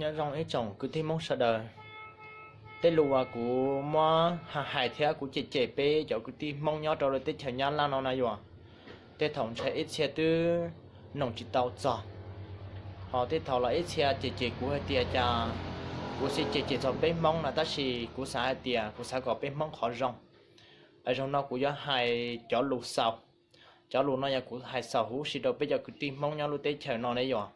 Nyob zoo ib tsoom kwv tij Hmoob sawv daws, tej lus uas kuv muab hais thiab kuv cem cem peb cov kwv tij Hmoob nyob rau lub teb chaws Nyab Laj no na yog tej thaum ntshai ib txhia twb noog tsis tau txog, ho tej thaum los ib txhia cem cem kuv hais tias cas kuv xij cem cem txog peb Hmoob no, tab sis kuv xav hais tias kuv xav kom peb Hmoob qhov zoo. Zaum no kuv yuav hais cov lus xaus. Cov lus no yog kuv hais xaus huv si rau peb cov kwv tij Hmoob nyob lub teb chaws no ne yog,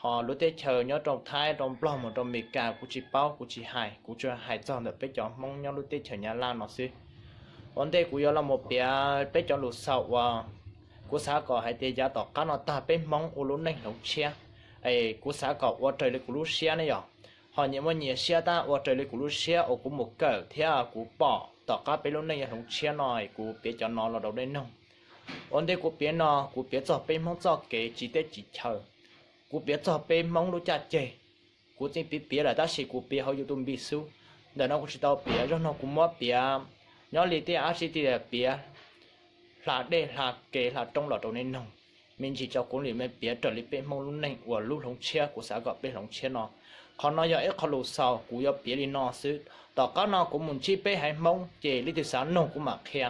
ho lub teb chaws nyob rau Thaib, rau Nplog, mus rau Amelikas kuv tsis paub, kuv tsis hais, kuv tsuas hais txog ntawm peb cov Hmoob nyob lub teb chaws Nyab Laj no xwb. Ua ntej kuv yuav los mus piav peb cov lus xaus uas kuv xav kom hais tias yav tom qab no tag peb Hmoob ua lub neej hloov tshiab, es kuv xav kom ua raws li kuv lub siab ne yog, ho nyias muaj nyias siab tab ua raws li kuv lub siab uas kuv mus kawm thiab kuv pom tom qab peb lub neej yuav hloov tshiab no, kuv piav cov no los rau nej noog. Ua ntej kuv piav no kuv piav txog peb Hmoob txoj kev tsiv teb tsiv chaw, kuv piav txog peb Hmoob lub caj ceg. Kuv tseem piav piav lawm tab sis kuv piav hauv YouTube xwb, ntawm no kuv tsis tau piav. Zaum no kuv muab piav nyob li tej dab tsi tias piav hla dej hla kev hla roob los rau nej noog. Me ntsis tso kuv li me piav raws li peb Hmoob lub neej uas lub hloov tshiab kuv xav kom peb hloov tshiab no. Qhov no yog ib qho lus xaus kuv yuav piav li no xwb. Tom qab no kuv mus ntsib peb haiv Hmoob ces leej twg xav noog kuv mam qhia,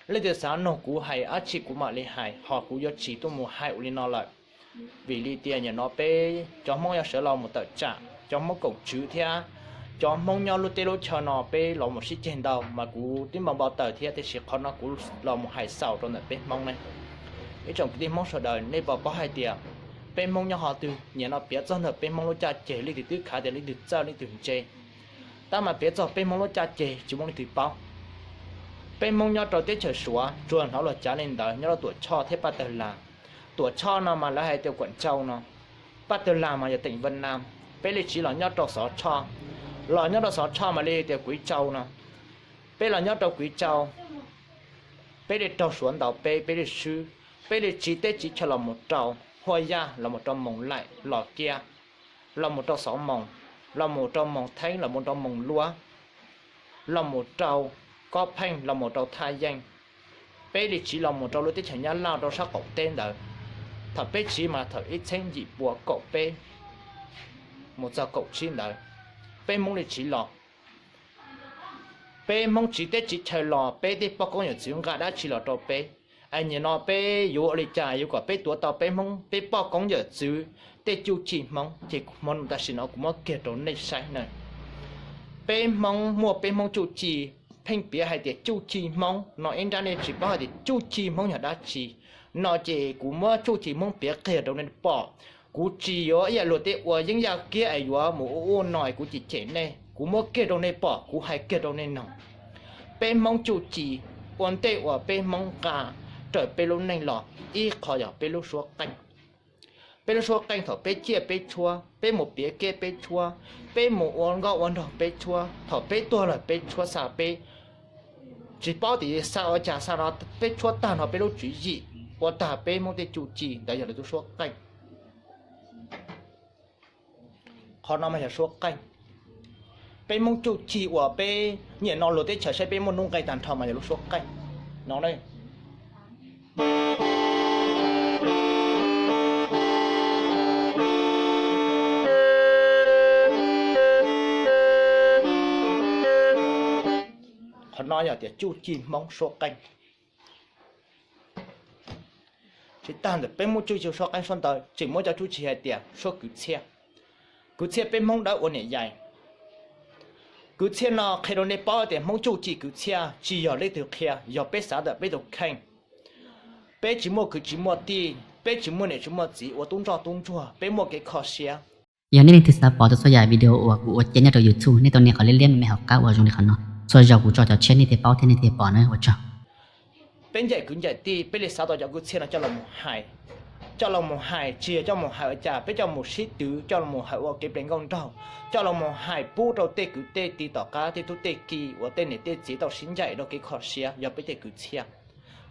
leej twg xav noog kuv hais dab tsi kuv mam li hais, ho kuv yuav tsis tuaj mus hais ua li no lawm. Vim li tias nim no peb cov Hmoob yuav sawv los mus tawm tsam, cov Hmoob koom tswv thiab cov Hmoob nyob lub teb lub chaw no peb los mus sib ceg ntau mas kuv twb npau npau taws thiab, tiam sis qhov no kuv los mus hais xaus rau ntawm peb Hmoob ne. Ib tsoom kwv tij Hmoob sawv daws, nej puas paub hais tias peb Hmoob nyob qhov twg? Nim no piav txog ntawm peb Hmoob lub caj ceg leej twg twb khav tias leej twg txawj leej twg ntse, tab mas piav txog peb Hmoob lub caj ceg tsis muaj leej twg paub. Peb Hmoob nyob rau teb chaws Suav tsuas hnov luag cav li ntawd nyob rau Tuam Tshoj thiab Paj Tawg Las. Tuam Tshoj no mas lawv hais tias Kuam Tsau no, Paj Tawg Las mas yog teem Vaj Nam. Peb li tsiv los nyob rau Xov Tshoj, los nyob rau Xov Tshoj mas li tias Kuiv Tsau no. Peb los nyob rau Kuiv Tsau, peb li raug Suav ntaus peb, peb li swb, peb li tsiv teb tsiv chaw los mus rau Huaj Yaj, los mus rau Moos Laim, Los Kiab, los mus rau Xov Moos, los mus rau Moos Theeb, los mus rau Moos Luab, los mus rau Kob Pheej, los mus rau Thaj Yeej. Peb li tsiv los mus rau lub teb chaws Nyab Laj rau sab qaum teb ntawd. Thaum peb tsiv mas thaum ib txhiab yim pua kaum peb mus txog kaum tsib ntawd, peb Hmoob li tsiv los. Peb Hmoob tsiv teb tsiv chaw los, peb tej poj koob yawm txwv nqa dab tsi los rau peb? Es nim no peb yuav ua li cas yuav kom peb tuav tau peb Hmoob tej poj koob yawm txwv tej cuj ci Hmoob? Ces hmo no tam sim no kuv muab kiag rau nej saib na. Peb Hmoob muaj peb Hmoob cuj ci, pheej piav hais tias cuj ci Hmoob no ib nrab nej tsis paub hais tias cuj ci Hmoob yog dab tsi no ces kuv muab cuj ci Hmoob piav qhia rau nej pom. Kuv tsis yuav ib yam luag tej ua yeeb yaj kiab es yuav mus ua ua no es kuv cem cem nej, kuv muab kiag rau nej pom, kuv hais kiag rau nej noog. Peb Hmoob cuj ci, ua ntej uas peb Hmoob nqa raws peb lub neej los, ib qho yog peb lub suab qeej. Peb lub suab qeej thaum peb ciaj peb tshuab, peb mus piav kiab peb tshuab, peb mus ua nkauj ua nraug peb tshuab, thaum peb tuag lawm peb tshuab xa peb, tsis paub tias xa ua cas xa no, peb tshuab tag no peb lub tswv yim, ua tag peb Hmoob tej cuj ci, ntawd yog lawv tus suab qeej. Qhov no mas yog suab qeej. Peb Hmoob cuj ci uas peb nyiam no luag teb chaws saib peb muaj nuj nqis tag nrho mas yog lub suab qeej no. Qhov no yog tias cuj ci Hmoob suab qeej. Tsis tag ntawm peb Hmoob cuj ci suab qeej suab ntawd tseem muaj cov cuj ci hais tias suab kwv txhiaj. Kwv txhiaj peb Hmoob Dawb ua niam yais. Kwv txhiaj no qhia rau nej paub tias Hmoob cuj ci kwv txhiaj tsis yog leej twg qhia, yog peb xav ntawm peb tus kheej. Peb tsis muaj kwv tsis muaj tij, peb tsis muaj niam tsis muaj txiv ua tub ntsoj tub ntsuag, peb muaj kev kho siab. Yog nej leej twg xav pom tau txhua yam video uas kuv ua cia nyob rau YouTube, nej tau nias qhov liab liab me me hauv qab uas zoo li qhov no. Txhua zaus kuv tso cov tshiab nej thiaj paub thiab nej thiaj pom na, ua tsaug. Peb ncaim kwv ncaim tij, peb li xav tau cov kwv txhiaj no coj los mus hais. Coj los mus hais tsis yog coj mus hais ua cas, peb coj mus sib twv, coj los mus hais ua kev ples nkauj nraug, coj los mus hais pub rau tej kwv tej tij tom qab tej tub tej ki uas tej niam tej txiv tau sib ncaim rau kev kho siab yog peb tej kwv txhiaj.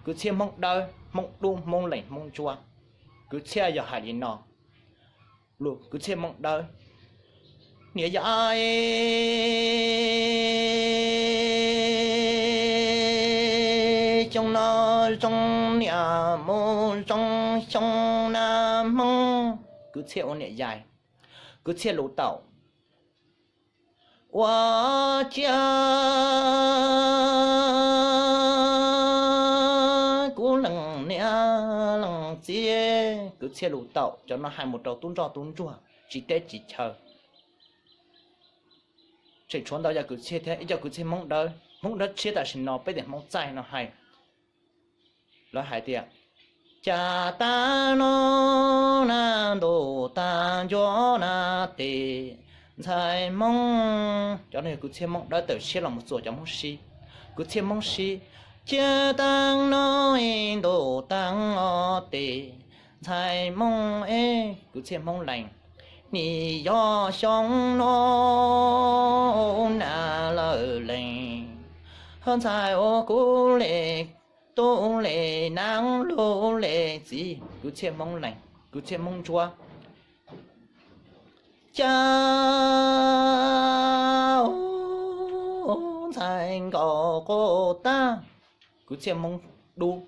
Kwv txhiaj Hmoob Dawb, Hmoob Dub, Hmoob Lees, Hmoob Ntsuab. Kwv txhiaj yog hais li no. Lus kwv txhiaj Hmoob Dawb. Niam yais, xyoo no zoo niam mus zoo xyoo na Hmoob. Kwv txhiaj ua niam yais. Kwv txhiaj lus taum. Ua ciav kuv leej niam leej txiv, kwv txhiaj lus taum cov no hais mus rau tub nroj tub ntsuag tsis teb tsis chaw. Tseem tshuav ntau yam kwv txhiaj thiab, ib co kwv txhiaj Hmoob Dawb, Hmoob Dawb tshiab tam sim no peb tias Hmoob Txaij no hais. Lawv hais tias, cas tag no na, ntuj tag ncua na, tes ntxhais Hmoob. Cov no yog kwv txhiaj Hmoob Dawb tawm tshiab los mus txuas cov Hmoob Sib. Kwv txhiaj Hmoob Sib, ciav taag no, ntuj taag os, tes ntxhais Hmoob es. Kwv txhiaj Hmoob Lees, nim yog xyoo no na lawm lees, ntxhais ua kuv le tub le naav lug le txiv. Kwv txhiaj Hmoob Lees. Kwv txhiaj Hmoob Ntsuab, cas ntxhais nkaus quj tag. Kwv txhiaj Hmoob Dub.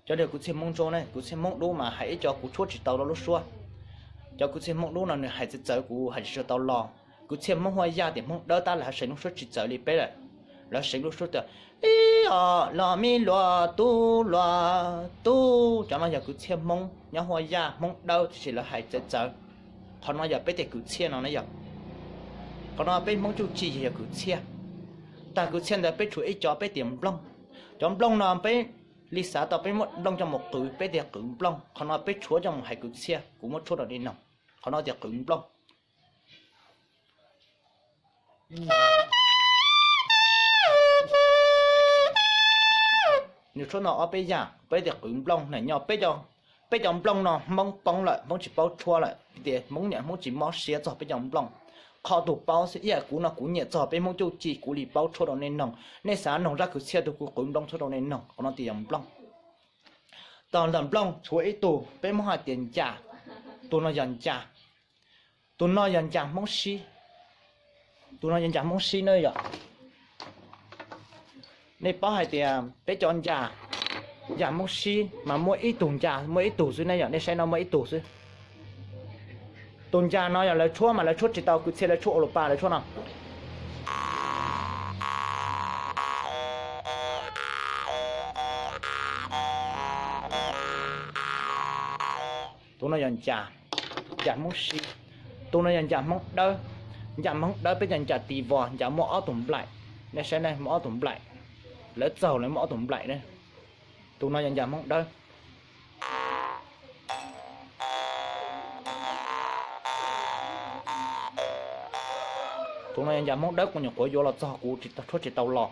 Cov no kwv txhiaj Hmoob Ntsuab ne, kwv txhiaj Hmoob Dub mas hais ib co kuv tshuab tsis tau lub suab. Cov kwv txhiaj Hmoob Dub no nws hais txawv txawv kuv hais tsis tau los. Kwv txhiaj Hmoob Huaj Yaj tias Hmoob Dawb tab lawv seev lub suab tsis txawv li peb lawm. Lawv seev lub suab tias, ib os los mi luag tub luag tub. Cov no yog kwv txhiaj Hmoob nyob Huaj Yaj, Hmoob Dawb tiam sis lawv hais txawv txawv. Qhov no yog peb tej kwv txhiaj no ne yog. Qhov no peb Hmoob Txuj Ci yog kwv txhiaj. Tag kwv txhiaj ntawd peb tshuav ib co peb tias nplooj. Cov nplooj no peb li xav tau peb muab nplooj coj mus qwv peb tias qwv nplooj. Qhov no peb tshuav coj mus hais kwv txhiaj, kuv muab tshuab rau nej noog. Qhov no tias qwv nplooj. Nws tshuab no ob peb yam, peb tias qwv nplooj na nyob. Peb cov nplooj no Hmoob poob lawm, Hmoob tsis paub tshuab lawm, tias Hmoob niam Hmoob tsis mob siab txog peb cov nplooj. Qhov tus paub xwb, ib yam kuv no kuv nyiam txog peb Hmoob Txuj Ci kuv li paub tshuab rau nej noog. Nej xav noog zaj kwv txhiaj tus kuv qwv nplooj tshuab rau nej noog. Qhov no tias yog nplooj. Tog ntawm nplooj tshuav ib tug peb muab hais tias ncas. Tus no yog ncas. Tus no yog ncas Hmoob Sib. Tus no yog ncas Hmoob Sib na yom. Nej paub hais tias peb cov ncas, ncas Hmoob Sib mas muaj ib tug ncas, muaj ib tug xwb ne yom. Nej saib no muaj ib tug xwb. Tus ncas no yog lawv tshuab mas lawv tshuab tsis tau kwv txhiaj, lawv tshuab ua lus pa lawv tshuab no. Tus no yog ncas, ncas Hmoob Sib. Tus no yog ncas Hmoob Dawb. Ncas Hmoob Dawb peb cov ncas tis vos, ncas muaj ob tug nplaim. Nej saib ne, muaj ob tug nplaim. Lawv txaug lawv muaj ob tug nplaim ne. Tus no yog ncas Hmoob Dawb. Tus no yog ncas Hmoob Dawb, kuv nyuam qhuav yuav los txog kuv tshuab tsis tau los.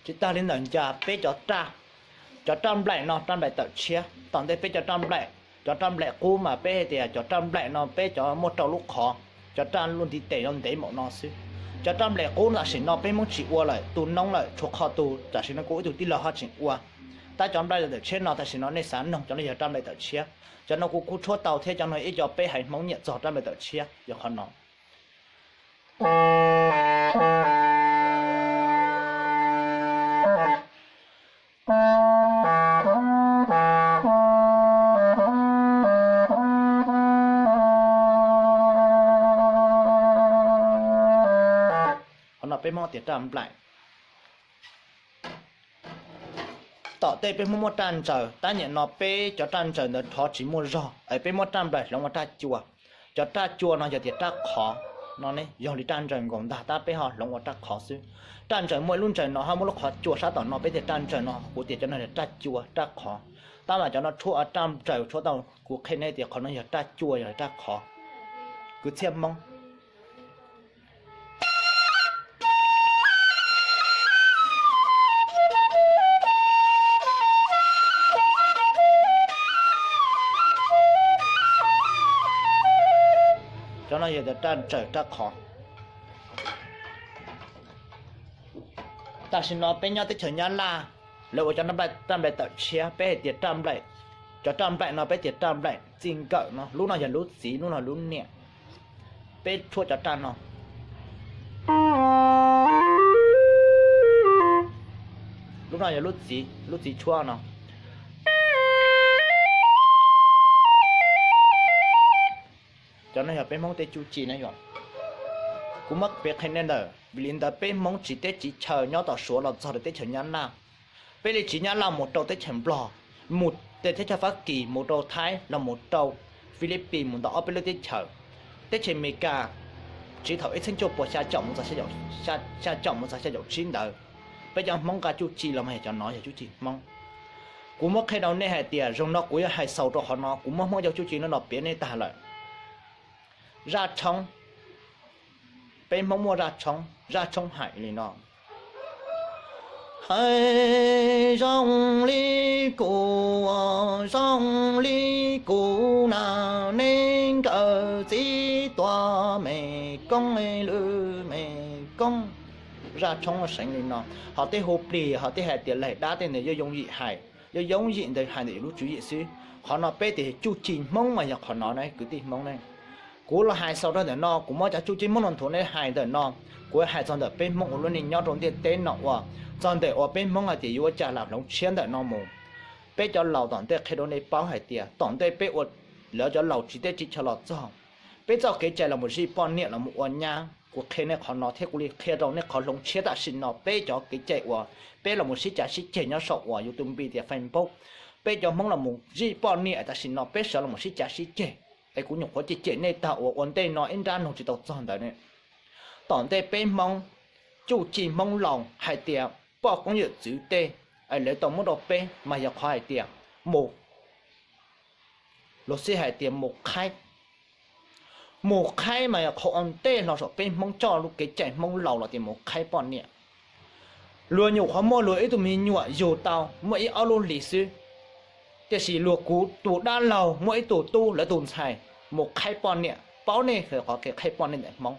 Tsis tag li ntawm ncas peb cov raj, cov raj nplaim no raj nplaim tawm tshiab. Tom ntej peb cov raj nplaim, cov raj nplaim qub mas peb hais tias cov raj nplaim no peb cov muaj rau lub qhov, cov raj luaj ntiv tes no ntev npaum no xwb. Cov raj nplaim qub tam sim no peb Hmoob tsis ua lawm, tu noob lawm, tshuav qhov tus tam sim no kuv ib tug tij laug ho tseem ua. Tab cov nplaim tawm tshiab no tam sim no nej xav noog cov no yog raj nplaim tawm tshiab. Cov no kuv kuj tshuab tau thiab, cov no ib co peb haiv Hmoob nyiam txog raj nplaim tawm tshiab yog qhov no. Qhov no peb Hmoob tias raj nplaim. Tom tej peb Hmoob muaj raj ntsaws, tab nim no peb cov raj ntsaws ntawd rhov tsis muaj zog es peb muab raj nplaim hloov ua raj cua. Cov raj cua no yog tias raj qhov no ne, yog li raj ntsaws nkaus ntag tab peb ho hloov ua raj qhov xwb. Raj ntsaws muaj ib lub ntsaws no ho muaj lub qhov cua sab tom no, peb tias raj ntsaws no, kuv tias cov no yog raj cua raj qhov. Tab mas cov no tshuab ua raj ntsaws tshuab tau, kuv qhia nej tias qhov no yog raj cua yog raj qhov. Kwv txhiaj Hmoob. Cov no yog tias raj ntsaws raj qhov. Tam sim no peb nyob teb chaws Nyab Laj, lawv ua cov raj nplaim tawm tshiab, peb hais tias raj nplaim. Cov raj nplaim no peb tias raj nplaim txij nkawm no, lub no yog lub txiv, lub no lub niam. Peb tshuab cov raj no. Lub no yog lub txiv, lub txiv tshuab no. Cov No yog peb Hmoob tej cuj ci na yom. Kuv muab piav qhia nej ntawm vim li ntawd peb Hmoob tsiv teb tsiv chaw nyob tom Suav los txog rau teb chaws Nyab Laj. Peb li tsiv Nyab Laj mus rau teb chaws Nplog, mus teb chaws Fab Kis, mus rau Thaib, los mus rau Philippines, mus ntawm ob peb lub teb chaws. Teb chaws Amelikas tsiv thaum ib txhiab cuaj puas xya caum mus txog xya caum, xya caum mus txog xya caum tsib ntawd. Peb cov Hmoob nqa cuj ci los mas yog cov no yog cuj ci Hmoob. Kuv muab qhia rau nej hais tias zoo no kuv yuav hais xaus rau qhov no, kuv muab Hmoob cov cuj ci no los piav nej tag lawm. Zaj tshoob, peb Hmoob muaj zaj tshoob, zaj tshoob hais li no: Hais zoo li kuv, zoo li kuv na, neb nkawm txiv tuam me koob, lwm me koob. Zaj tshoob seev li no, ho tej hu plig, ho tej hais tias laig dab tej ntawd yog yooj yim hais, yog yooj yim ntawd hais ntawm yus lub tswv yim xwb. Qhov no peb tias cuj ci Hmoob mas yog qhov no ne kwv tij Hmoob ne. Kuv los hais xaus rau ntawm no, kuv muab cov cuj ci Hmoob no nthuav nej hais ntawm no, kuv hais txog ntawm peb Hmoob ua lub neej nyob rau ntiaj teb no uas, txog ntawm uas peb Hmoob hais tias yuav ua cas lam hloov tshiab ntawm no mus. Peb cov laus tom ntej qhia rau nej paub hais tias tom ntej peb ua, lawv cov laus tsiv teb tsiv chaw los txog, peb txoj kev cai los mus zij poj niam los mus ua nyab, kuv qhia nej qhov no thiab kuv li qhia rau nej qhov hloov tshiab tam sim no peb cov kev cai uas peb los mus sib cav sib ceg nyob saum uas YouTube tias Facebook. Peb cov Hmoob los mus zij poj niam tam sim no peb sawv los mus sib cav sib ceg, es kuv nyuam qhuav cem cem nej tag uas ua ntej no ib nrab noog tsis tau txog ntawd ne. Tom ntej peb Hmoob, cuj ci Hmoob laus hais tias poj koob yawm txwv tej, es lawv tau muab rau peb mas yog qhov hais tias mus, luag sij hais tias mus qhaib. Mus qhaib mas yog qhov ua ntej hlo saum peb Hmoob coj lub kev cai Hmoob laus los tias mus qhaib poj niam. Luag nyuam qhuav muaj luag ib tug me nyuam yug tau muaj ib ob lub hlis xwb, tiam sis luag kuv tus dab laug muaj ib tug tub lawv tus ntxhais mus qhaib poj niam. Paub nej qhov kev qhaib poj niam ntawm Hmoob?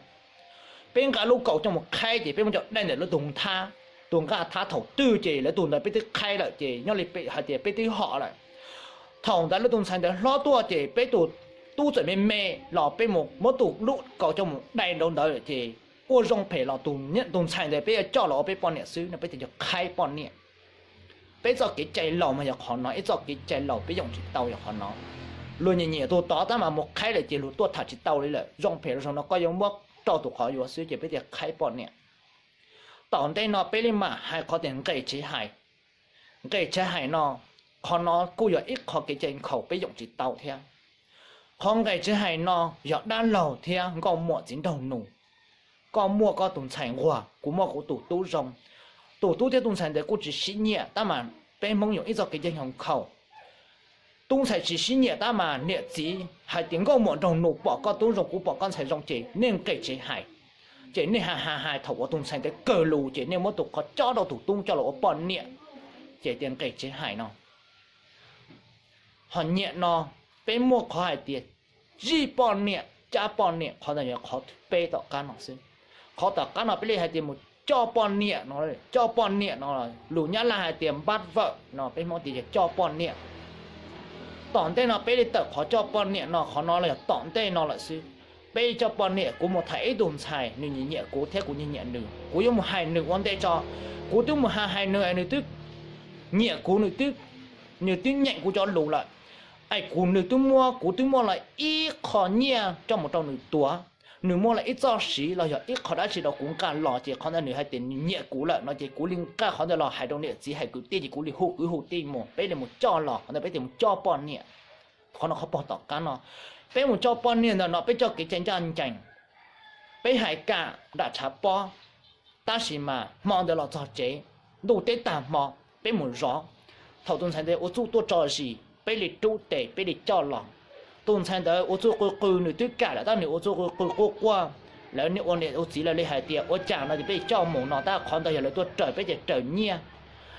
Peb nqa lub kaus coj mus qhaib ces peb muab cov dai ntawm lawv tus nthab, tus nqaj thab thaum twg ces lawv tus ntawd peb twb qhaib lawm ces nyob li hais tias peb twb hom lawm. Thaum ntawd lawv tus ntxhais ntawd hlob tuaj ces peb tus tub txawm me me los peb mus muab tus lub kaus coj mus dai rau ntawd ces ua zoo phem los tus ntxhais ntawd peb yuav coj los ua peb poj niam xwb no, peb tias yog qhaib poj niam. Peb txoj kev cai laus mas yog qhov no, ib txoj kev cai laus peb yoom tsis tau yog qhov no. Luag nyiam nyiam tus tod tab mas mus qhaib lawm ces luag tuaj tham tsis tau li lawm, zoo phem los zoo no koj yuav muab rau tus qhov yuav xwb ces peb tias qhaib poj niam. Tom ntej no peb li mam hais qhov tias nqes tsev hais. Nqes tsev hais no, qhov no kuj yog ib qho kev cai nkhaus peb yoom tsis tau thiab. Qhov nqes tsev hais no yog dab laug thiab nkauj muam txiv nraug nus. Koj muaj koj tus ntxhais nquag, kuv muaj kuv tus tub zoo. Tus tub thiab tus ntxhais ntawd kuj tsis sib nyiam tab mas peb Hmoob yuav ib txoj kev cai nkhaus. Tub ntxhais tsis sib nyiam tab mas niam txiv hais tias nkauj muam nraug nus pom koj tub zoo kuv pom koj ntxhais zoo ces nej nqes tsev hais. Ces nej hais hais hais thaum uas tus ntxhais ntawd kawg lus ces nej muab tus qhov cob rau tus tub coj los ua poj niam, ces tias nqes tsev hais no. Ho nyiam no, peb muaj qhov hais tias zij poj niam, cab poj niam, qhov ntawd yog qhov thib peb tom qab no xwb. Qhov tom qab no peb li hais tias mus coj poj niam no, coj poj niam no, lus Nyab Laj hais tias npab vawm no, peb Hmoob tias yog coj poj niam. Tom ntej no peb li tawm qhov coj poj niam no, qhov no los yog tom ntej no lawm xwb. Peb coj poj niam, kuv mus tham ib tug ntxhais, nws nyiam nyiam kuv thiab kuv nyiam nyiam nws, kuv yuav mus hais nws ua ntej tso. Kuv twb mus hais hais nws, nws twb nyiam kuv, nws twb, nws twb nyeem kuv cov lus lawm. Es kuv, nws twb muab, kuv twb muab los ib qho nyiaj coj mus rau nws tuav, nws muab los ib txoj siv los yog ib qho dab tsi rau kuv nqa los ces qhov ntawd nws hais tias nws nyiam kuv lawm no ces kuv li nqa qhov ntawd los hais rau niam txiv hais kwv tij ces kuv li hu kwv hu tij mus, peb li mus coj los, qhov ntawd peb tias mus coj poj niam. Qhov no qhov pog tom qab no, peb mus coj poj niam ntawm no peb coj kev cai ncaj ncees, peb hais kam nram tshav pob. Tab sis mas hmo ntawd los txog tsev, ntuj teb tag hmo, peb mus zov. Thaum tus ntxhais ntawd ua txuj tuaj tso zis, peb li rub tes peb li coj los. Tus ntxhais ntawd ua txuj qw qw, nws twb kam lawm tab nws ua txuj qw qw quaj quaj. Lawv niam ua niam ua txiv lawv li hais tias ua cas no ces peb coj mus no, tab qhov ntawd yog lawv tuaj raws peb ces raws nyiaj.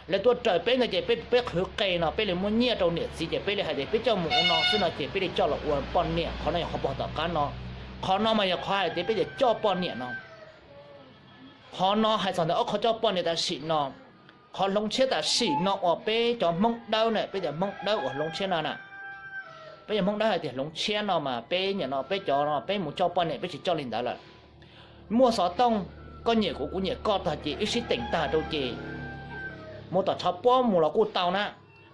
Lawv tuaj raws peb ntawd ces peb, peb qhwv qe no peb li muab nyiaj rau niam txiv ces peb li hais tias peb coj mus ua no xwb no ces peb li coj los ua poj niam. Qhov no yog qhov pog tom qab no. Qhov no mas yog qhov hais tias peb tias coj poj niam no. Qhov no hais txog ntawm ob qhov coj poj niam tam sim no. Qhov hloov tshiab tam sim no uas peb cov Hmoob Dawb na, peb cov Hmoob Dawb uas hloov tshiab no na, peb cov Hmoob Dawb hais tias hloov tshiab no mas peb nim no peb cov no peb mus coj poj niam peb tsis coj li ntawd lawm. Muaj xov tooj, koj nyiam kuv kuv nyiam koj tag ces wb sib teem tag rau ces mus tom tshav pob mus los kuj tau na.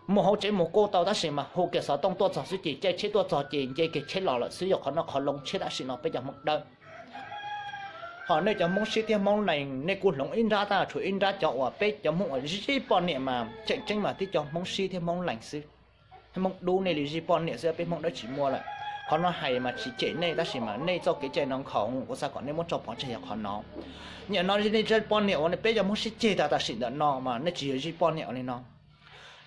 Mus hauv tsev mus kuj tau tab sis mas hu kiag xov tooj tuaj txog xwb ces caij tsheb tuaj txog ces nce kiag tsheb los lawm xwb. Yog qhov no qhov hloov tshiab tam sim no peb cov Hmoob dawb. Ho nej cov Hmoob Sib thiab Hmoob Lees nej kuj hloov ib nrab tab tshuav ib nrab cov uas peb cov Hmoob uas zij poj niam mas tseem tseeb mas tib cov Hmoob Sib thiab Hmoob Lees xwb. Hmoob Dub nej li zij poj niam xwb, peb Hmoob dawb tsis muaj lawm. Qhov no hais mas tsis cem nej tab sis mas nej txoj kev cai no nkhaus kuv xav kom nej muab tso pov tseg yog qhov no. Nim no nej zij poj niam uas peb cov Hmoob sib ceg tag tam sim ntawm no mas nej tsis yog zij poj niam li no.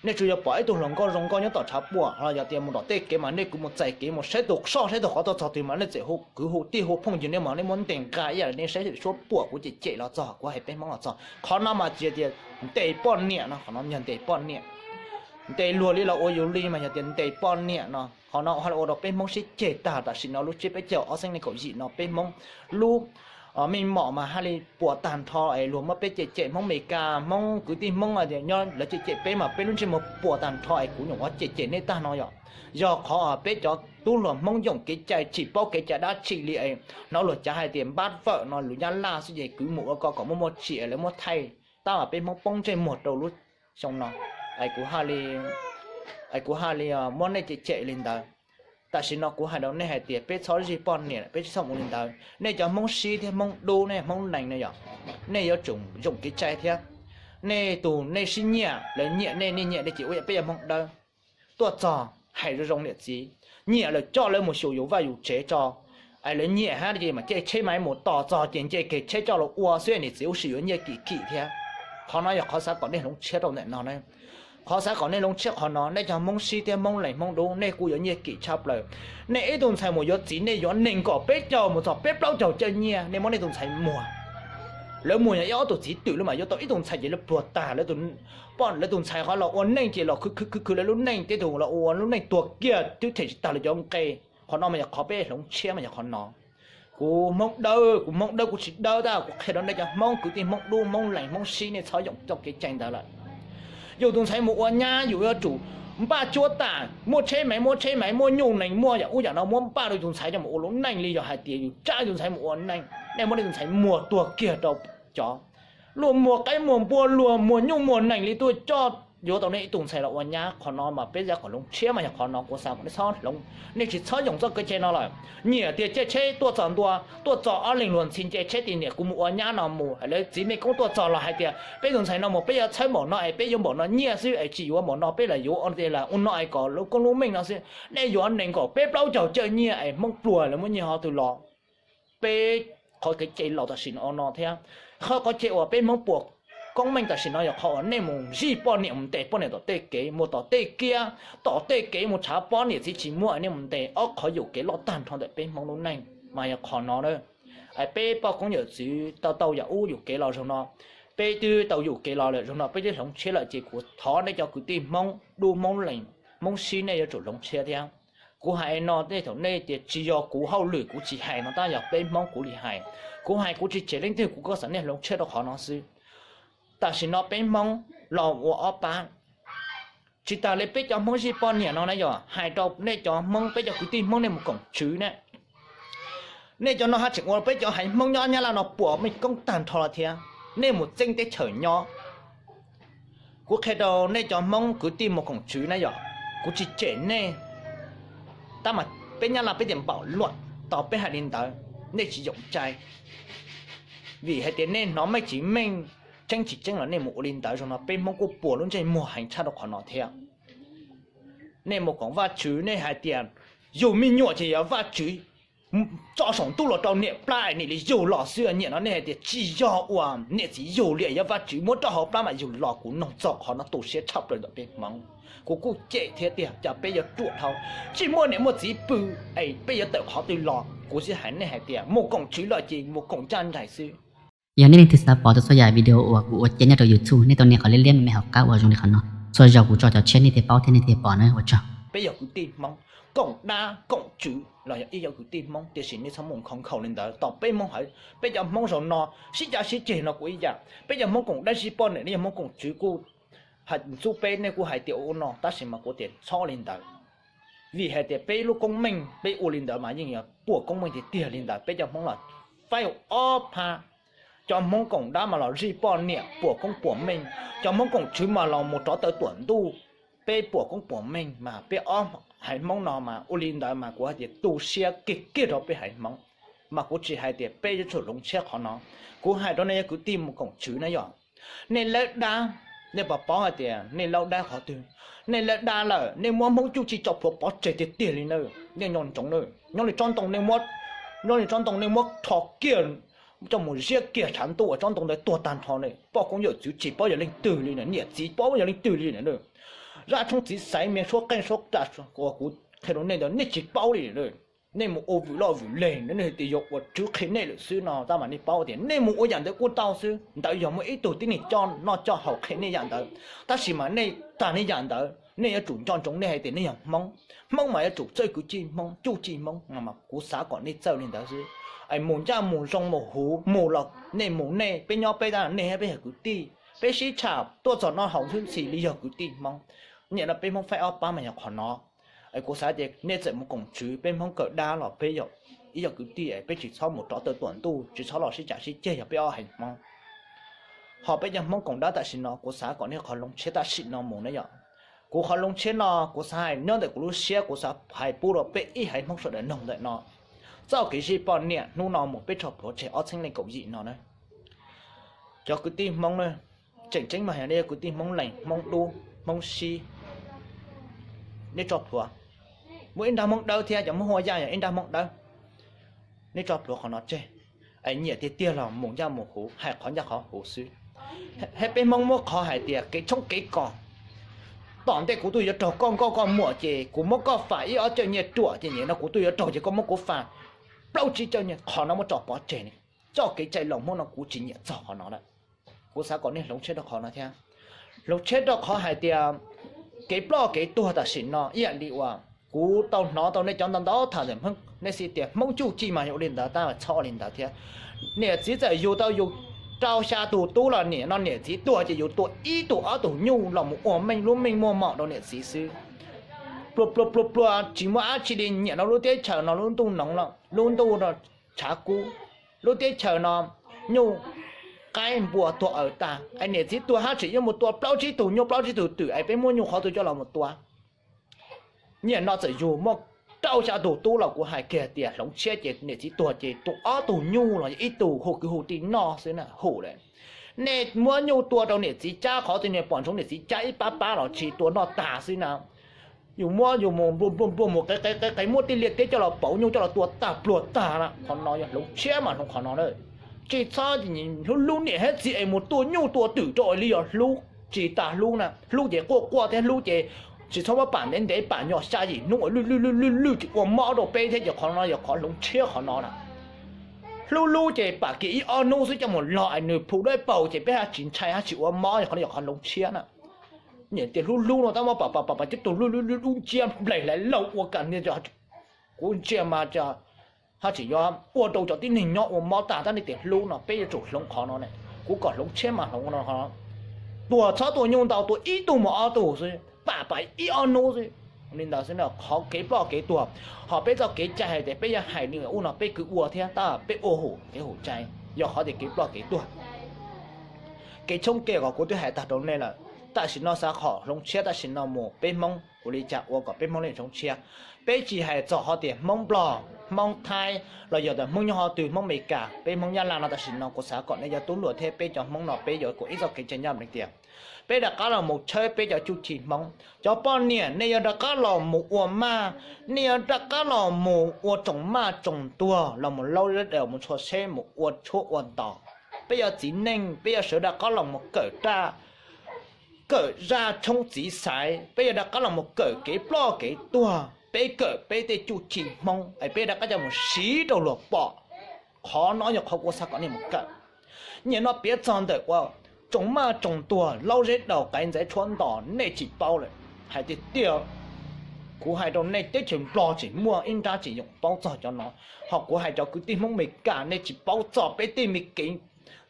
Nej tsuas yog pom ib tug hluas nkauj zoo nkauj nyob tom tshav puam los yog tias mus tom tej kev mas nej kuj mus txais kev mus saib tus soj saib tus qhov tuaj txog twg mas nej txawm hu kwv hu tij hu phooj ywg nej mas nej muab ntes nqa ib yam li nej saib suab puam kuv ces cem los txog kuv hais peb Hmoob los txog. Qhov no mas tsis yog tias ntes poj niam no, qhov no yog ntes poj niam. Ntes luag li los ua yus li mas yog tias ntes poj niam no. Qhov no ua rau peb Hmoob sib ceg tag tam sim no lub tsiab peb caug ob xeeb nees nkaum yim no peb Hmoob lub meej mom mas haj li puas tag nrho es luag muab peb cem cem Hmoob Meskas Hmoob kwv tij Hmoob nyob lawv cem cem peb mas peb lub ntsej muag puas tag nrho es kuv nyuam qhuav cem cem nej tag no yom. Yog qhov peb cov tub hluas Hmoob yoom kev cai tsis paub kev cai dab tsi li es hnov luag cav hais tias npab fawm no lus Nyab Laj xwb ces kwv mus ua ko kom muaj muaj tsim lawv muab thaij tab mas peb Hmoob poob ntsej muag rau lub xyoo no. Es kuv haj li muab nej cem cem li ntawd. Tam sim no kuv hais rau nej hais tias peb txhob zij poj niam, peb tsis txhob ua li ntawd. Nej cov Hmoob Sib thiab Hmoob Dub nej Hmoob Lees ne yom, nej yuav tsum yoom kev cai thiab. Nej tus nej sib nyiam lawv nyiam nej nej nyiam nej ces ua yam peb yog Hmoob dawb. Tuaj txog hais zoo zoo niam txiv, nyiam lawm coj lawv mus xyuas yus vaj yus tsev tso. Es lawv nyiam hab ces mas caij tsheb mas mus tos txog ces nce kiag tsheb coj los ua xwb, niam txiv ua si yuav nyiaj kim kim thiab. Qhov no yog qhov xav kom nej hloov tshiab rau ntawm no ne. Qhov xav kom nej hloov tshiab qhov no, nej cov Hmoob Sib thiab Hmoob Lees Hmoob Dub nej kuj yuav nyiaj kim tshaj plaws. Nej ib tug ntxhais mus yuav txiv nej yuav nees nkaum peb caug mus txog peb plaub caug caj nyiaj nej muab nej tus ntxhais muag. Lawv muag yog ib ob tug txiv twm lawm mas yuav tau ib tug ntxhais ces lawv pluag tag lawv tus ntxhais qhov los ua neej ces los khwv khwv khwv lawv lub neej, tej tug los ua lub neej tuag kiag twb them tsis tag lawv cov nqe. Qhov no mas yog qhov peb hloov tshiab mas yog qhov no. Kuv Hmoob dawb, kuv Hmoob dawb kuv tsis dawb tab kuv qhia rau nej cov Hmoob kwv tij Hmoob Dub Hmoob Lees Hmoob Sib nej txhob yoom txoj kev cai ntawd lawm. Yus tus ntxhais mus ua nyab yus yuav tsum npaj cuab tam, muaj tsheb maiv muaj tsheb maiv muaj nyuj nees muaj yam ub yam no muab npaj rau yus tus ntxhais coj mus ua lub neej li yog hais tias yus tsa yus tus ntxhais mus ua neej, nej muab nej tus ntxhais muag tuag kiag rau cov luag muag qaib muag npua luag muag nyuj muag nees li tuaj coj yuav tau nej ib tug ntxhais los ua nyab. Qhov no mas peb xav kom hloov tshiab mas yog qhov no kuv xav kom nej txhob hloov, nej tsis txhob yoom txoj kev cai no lawm. Nyiam tias caij tsheb tuaj txog ntua, tuaj txog ob leeg luag ntxhi nce tsheb tias niam kuv mus ua nyab no mus, lawv txiv mej koob tuaj txog los hais tias peb tus ntxhais no mus peb yuav txhawb npaum no es peb yuav npaum no nyiaj xwb es tsis yuav npaum no peb lam yuav ua tias lam ua no es kom lub koob lub meej no xwb. Nej yuav nees nkaum peb plaub caug caj nyiaj es Hmoob pluag lawv muab nyiaj qhov twg los. Peb qhov kev cai laus tam sim no no thiab, qhov kev cai uas peb Hmoob puas koob meej tam sim no yog qhov uas nej mus zij poj niam mus ntes poj niam tom tej kev mus tom tej kiab tom tej kev mus tshav pob niam txiv tsis muaj nej mus ntes, ob qhov yuam kev loj tag nrho ntawm peb Hmoob lub neej mas yog qhov no. Peb poj koob yawm txwv tau tau yam ub yuam kev los zaum no, peb twb tau yuam kev los lawm zaum no peb twb hloov tshiab lawm ces kuv thov nej cov kwv tij Hmoob Dub Hmoob Lees Hmoob Sib nej yuav tsum hloov tshiab thiab. Kuv hais no nej thaum nej tias tsis yog kuv hauj lwm kuv tsis hais no tab yog peb Hmoob kuv li hais. Kuv hais kuv tsis tseg leej twg kuv kuj xav nej hloov tshiab rau qhov no xwb. Tam sim no peb Hmoob los ua ob pab. Tsis tas li peb cov Hmoob zij poj niam no na yog hais rau nej cov Hmoob peb cov kwv tij Hmoob nej mus koom tswv ne. Nej cov no haj tseem ua peb cov haiv Hmoob nyob Nyab Laj no puas meej koob tag nrho los thiab, nej mus txeeb teb chaws nyob. Kuv qhia rau nej cov Hmoob kwv tij mus koom tswv na yog, kuv tsis tsem nej. Tab mas peb Nyab Laj peb tias npaum luaj, tos peb hais li ntawd nej tsis yoom cai. Vim hais tias nej hnov meej tsis meej, tseeb tsis tseeb los nej mus ua li ntawd zaum no peb Hmoob kuj puas lub ntsej muag heev tshaj rau qhov no thiab. Nej mus koom Vajtswv nej hais tias yug me nyuam ces yog Vajtswv tso saum ntuj los rau niam plab niam li yug los xwb, nyiam no nej hais tias tsis yog uas niam txiv yug li, yog Vajtswv muab rau hauv plab mas yug los. Kuv noog txog qhov no tu siab tshaj plaws ntawm peb Hmoob. Kuv kuj cem thiab tiag, cas peb yuav ruam dhau, tsis muaj niam muaj txiv pw es peb yuav tawm qhov twg los. Kuv xav hais nej hais tias mus koom tswv los ces mus koom ncaj nraim xwb. Yog nej leej twg xav pom txhua yam video uas kuv ua cia nyob rau YouTube, nej tau nias qhov liab liab me me hauv qab uas zoo li qhov no. Txhua zaus kuv tso cov tshiab nej thiaj paub thiab nej thiaj pom na, ua tsaug. Peb yog kwv tij Hmoob, koom dab koom tswv los yog ib yam kwv tij Hmoob, tiam sis nej txhob mus nkhaus nkhaus li ntawd. Tau peb Hmoob hauv, peb cov Hmoob zaum no sib cav sib ceg no kuj ib yam. Peb cov Hmoob koom dab zij poj niam, nej yog Hmoob koom tswv kuj hais ntxub peb, nej kuj hais tias ua no, tab sis mas kuv tias txhob li ntawd. Vim hais tias peb lub koob meej peb ua li ntawd mas yeej yog puas koob meej tiag tiag li ntawd. Peb cov Hmoob los fail ob phab. Cov Hmoob koom dab mas los zij poj niam puas koob puas meej, cov Hmoob koom tswv mas los mus rov taw tuam ntuj. peb puas koob puas meej mas peb ob haiv Hmoob no mas ua li ntawd mas kuv hais tias tu siab kiag kiag rau peb haiv Hmoob, mas kuv tsis hais tias peb yuav tsum hloov tshiab qhov no. Kuv hais rau nej yog kwv tij mus koom tswv na yom, nej lawb dab, nej puas paub hais tias nej lawb dab qhov twg? Nej lawb dab lawm nej muab Hmoob cuj ci tso plhuav pov tseg tiag tiag li na. Nej nco ntsoov na, nyob li tsob ntoo nej muab, nyob li tsob ntoo nej muab rho kiag, coj mus ziab kiag tshav ntuj uas tsob ntoo ntawd tuag tag nrho ne, poj koob yawm txwv tsis paub yog leej twg li na, niam txiv paub yog leej twg li na. Zaj tshoob txiv xaiv me suab qeej suab ra uas kuv qhia rau nej ntawd nej tsis paub li na. Nej mus ua vwm loj vwm leg, nej tias yog ua tswv qhia nej lawm xwb no tab mas nej paub tias nej mus ua yam ntawd kuj tau xwb, ntawd yog muaj ib tug tib neeg coj noj coj haus qhia nej yam ntawd. Tab sis mas nej tag nej yam ntawd nej yuav tsum nco ntsoov nej hais tias nej yog Hmoob, Hmoob mas yuav tsum txawj kwv tij Hmoob, cuj ci Hmoob. Kuv xav kom nej txawj li ntawd xwb. Es mus ncaj mus zoo mus huv mus los nej mus nej, peb nyob peb tab nej peb yog kwv tij, peb sib tsham tuaj txog noj haus ntxhwb ntxhi li yog kwv tij Hmoob. Nim no peb Hmoob faib ob pab mas yog qhov no. Es kuv xav tias nej txawm mus koom tswv peb Hmoob kawm dab los peb yog ib yog kwv tij, peb tsis txhob mus rov tawm tuam ntuj, tsis txhob los sib cav sib ceg, yog peb ob haiv Hmoob. Ho peb cov Hmoob koom dab tam sim no kuv xav kom nej qhov hloov tshiab tam sim no mus na yom. Kuv qhov hloov tshiab no kuv xav hais nyob ntawm kuv lub siab, kuv xav hais pub rau peb ib haiv Hmoob sawv daws noog ntawm no. Txoj kev zij poj niam hnub no mus peb tso plhuav tseg ob txhiab leej kaum yim no na. Cov kwv tij Hmoob na, tseem ceeb mas yog nej yog kwv tij Hmoob Lees, Hmoob Dub, Hmoob Sib, nej tso plhuav. Muaj ib nrab Hmoob Dawb thiab, cov Hmoob Hua Yaj yog ib nrab Hmoob Dawb. Nej tso plhuav qhov no tseg, es nyiam tiag tiag los mus ncaj mus huv, hais qhov ncaj qhov huv xwb. Thiab peb Hmoob muab qhov hais tias kev tshoob kev kos, tom ntej kuv tuaj yuav raug koj nkauj koj muam ces kuv muab koj fam ib ob caj nyiaj ruam ces nim no kuv tuaj yuav raug ces koj muab kuv fam plaub tsib caj nyiaj, qhov no muab tso pov tseg ne. Txoj kev cai laus Hmoob no kuv tsis nyiam txog qhov no lawm. Kuv xav kom nej hloov tshiab rau qhov no thiab. Hloov tshiab rau qhov hais tias kev ploj kev tuag tam sim no ib yam li uas kuv tau hnov tau nej cov ntau ntau tham ntawm Hmoob, nej xav tias Hmoob cuj ci mas yog ua li ntawd tab mas txhob ua li ntawd thiab. Niam txiv txawm yug tau yus rau xya tus tub los nim no niam txiv tuag ces yus tua ib tug ob tug nyuj los mus ua meej lub meej muaj mom rau niam txiv xwb. Pluag pluag pluag pluag tsis muaj dab tsi li, nyiam no lub teb chaws no lub ntuj noov, lub ntuj no tshav kub, lub teb chaws no nyuj qaib npua tuag aws tag, es niam txiv tuag haj tseem yuav mus tua plaub tsib tug nyuj plaub tsib tug twm es peb muab nyuj qhov twg coj los mus tua? Nyiam no txawm yug muaj rau xya tus tub los kuv hais kiag tias hloov tshiab ces niam txiv tuag ces tua ob tug nyuj los yog ib tug hu kwv hu tij noj xwb na hum lawm. Nej muab nyuj tua rau niam txiv cab qhov twg, nej pom ntsoov niam txiv cab ib pab pab los tsis tua noj tag xwb na. Yus muab yus mus nplua nplua nplua mus qe qe qe qe muab tej liaj teb coj los pauv nyuj coj los tua tag pluag tag na, qhov no yog hloov tshiab mas hloov qhov no na. Tsis txhob hlub hlub niam thiab txiv es mus tua nyuj tua twm rau li yog hlub, tsis tas hlub na, hlub ces quaj quaj thiab hlub ces tsis txhob muab pam ntev ntev, pam nyuag xya yim hnub lwj lwj lwj lwj lwj tsis ua mob rau peb thiab ces qhov no yog qhov hloov tshiab qhov no na. Hlub hlub ces pam kiag ib ob hnub xwb coj mus log es nws plhu dawb paug ces peb haj tsis ntshai haj tsis ua mob, qhov no yog qhov hloov tshiab na. Niam tias hlub hlub no tab muab pam pam pam pam coj tus lwj lwj lwj lub nciab nplaig hlais laug ua kam, kuv ntsia mas haj tsis yuav ua rau cov tib neeg nyob ua mob tag, tab nej tias hlub no peb yuav tsum hloov qhov no ne. Kuv kom hloov tshiab mas hloov no. Tuag txhob tua nyuj ntau, tua ib tug mus ob tug xwb, pam pam ib ob hnub xwb. Li ntawd xwb na, qhov kev ploj kev tuag, ho peb txoj kev cai hais tias peb yuav hais li ub no peb kwv ua thiab tab peb ua hum kev hum cai, yog qhov tias kev ploj kev tuag. Kev tshoob kev kos kuv twb hais tag rau nej lawm, tam sim no xav qhov hloov tshiab tam sim no mus peb Hmoob ua li cas ua kom peb Hmoob li hloov tshiab. Peb tsis hais txog qhov tias Hmoob Nplog, Hmoob Thaib los yog tias Hmoob nyob qhov twg, Hmoob Amelikas, peb Hmoob Nyab Laj no tam sim no kuv xav kom nej cov tub hluas thiab peb cov Hmoob no peb yuav kom ib txoj kev cai nyob hais tias peb rov qab los mus tshawb peb cov txuj ci Hmoob. Cov poj niam nej yuav rov qab los mus ua maj, nej yuav rov qab los mus ua tsoom maj tsoom tuag los mus laub zeb daus mus txhua tsheb mus ua tshuab ua ntos. Peb yog txiv neej peb yuav sawv rov qab los mus kawm raj, kawm zaj tshoob txiv xaiv, peb yuav rov qab los mus kawm kev ploj kev tuag, peb kawm peb tej txuj ci Hmoob es peb rov qab coj mus siv rau luag pom. Qhov no yog qhov kuv xav kom nej mus kawm. Nim no piav txog ntawm ua tsoom maj tsoom tuag laub zeb daus qaiv ntxaiv tshuab ntos nej tsis paub lawm. Hais tiag tiag, kuv hais rau nej teb chaws Nplog tseem muaj ib nrab tseem yoom paub txog cov no, ho kuv hais cov kwv tij Hmoob Amelikas nej tsis paub txog peb tej me kev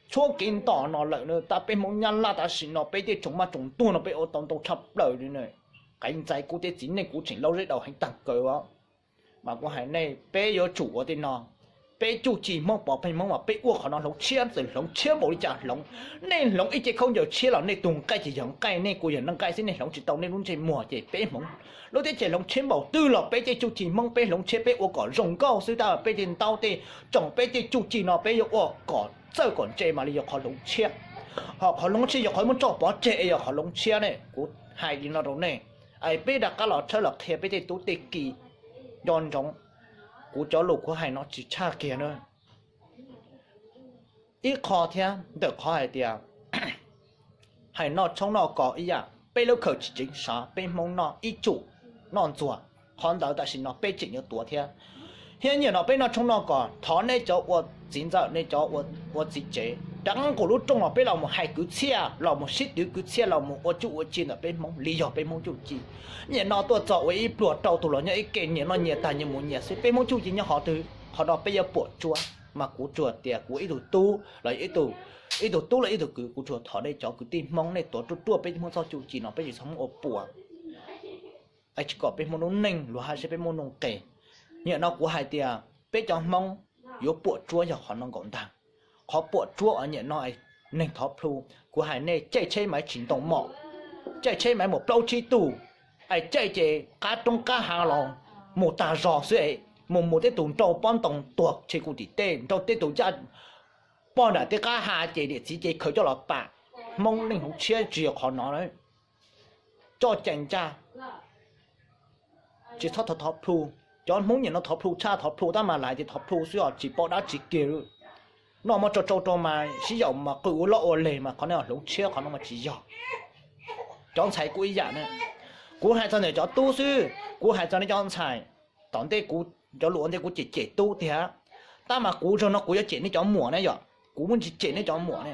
tshuab kev ntos no lawm na. Tab peb Hmoob Nyab Laj tam sim no peb tej tsoom maj tsoom tuag no peb ua tau ntau tshaj plaws li na. Qaiv ntxaiv kuv tej txiv neej kuv tseem laub zeb daus heev tag kaw os. Mas kuv hais nej peb yuav tsum ua tej no, Peb txuj ci Hmoob pov pheej Hmoob mas peb ua qhov no hloov tshiab, txawm hloov tshiab npaum li cas hloov. Nej hloov ib ce khaub ncaws tshiab los nej tus nqaij ces yog nqaij, nej kuj yog neeg nqaij xwb, nej hloov tsis tau nej lub ntsej muag ces peb hmoov. Lub teb chaws hloov tshiab npaum twg los peb tej txuj ci Hmoob peb hloov tshiab, peb ua kom zoo nkauj xwb, tab peb tej ntaub tej tsoom, peb tej txuj ci no peb yuav ua kom txawj kom ntse mas li yog qhov hloov tshiab. Ho qhov hloov tshiab yog qhov muab tso pov tseg es yog qhov hloov tshiab ne. Kuv hais li no rau nej, es peb rov qab los tshawb los qhia peb tej tub tej ki nco ntsoov. Kuv cov lus kuv hais no tsis tshaj kiag na. Ib qho thiab ntawm qhov hais tias hais noj tshoob noj kos ib yam, peb lub khaws tsis tseev sav, peb Hmoob noj ib tsum noj ntxuag, qhov ntawd tam sim no peb tseem yuav tuav thiab. Thiab nyiam no peb noj tshoob noj kos, thov nej cov ua txiv ntxawm, nej cov ua txiv tsev, rov qab nqus lub rooj los peb los mus hais kwv txhiaj, los mus sib twv kwv txhiaj, los mus ua txuj ua ci ntawm peb Hmoob li yog peb Hmoob txuj ci. Nyiam no tuaj txog ua ib pluag rau tus los nyob ib ke, nyiam no nyiam tag nyiam mus nyiam xwb, peb Hmoob txuj ci nyob qhov twg, qhov no peb yuav puam tsuab. Mas kuv tsuas tias kuv ib tug tub los ib tug tub los ib tug kwv, kuv tsuas thov nej cov kwv tij Hmoob nej tuav ruaj ruaj peb Hmoob txoj txuj ci no, peb tsis txhob muab ua puas. Es tsis kom peb Hmoob lub neej luag hais seb peb muaj nuj nqes. Nyiam no kuv hais tias peb cov Hmoob yuav puam tsuab yog qhov no nkaum ntag. Qhov puam tsuab uas nyiam no neeg thov plhu, kuv hais nej caij tsheb maiv tsis ntoo mom, caij tsheb maiv mus plaub tsib tug, es caij ces qab roob qab hav los mus tag zog xwb, mus mus tej tus nrau pob ntoo tuag tshe kuv tim tej, nrau tej tus yaj pog nram tej qab hav ces niam txiv ces khaws coj los pam. Hmoob neej hloov tshiab tsis yog qhov no. Coj cai ncaj, tsis txhob thov thov plhu. Cov Hmoob nyiam no thov plhu tshaj thov plhu tab mas lais tias thov plhu xwb os, tsis paub dab tsi kiag li. Noj muab tsau tsau rau mas sib yaum mas qw ua loj ua leg mas qhov no hloov tshiab, qhov no mas tsis yog. Cov ntxhais kuj ib yam na. Kuv hais txog ntawm cov tub xwb, kuv hais txog nej cov ntxhais. Tom ntej kuv cov lus ua ntej kuv cem cem tub tiag, tab mas kuv zaum no kuv yuav cem nej cov muam na yom, kuv muaj ntsis cem nej cov muam ne.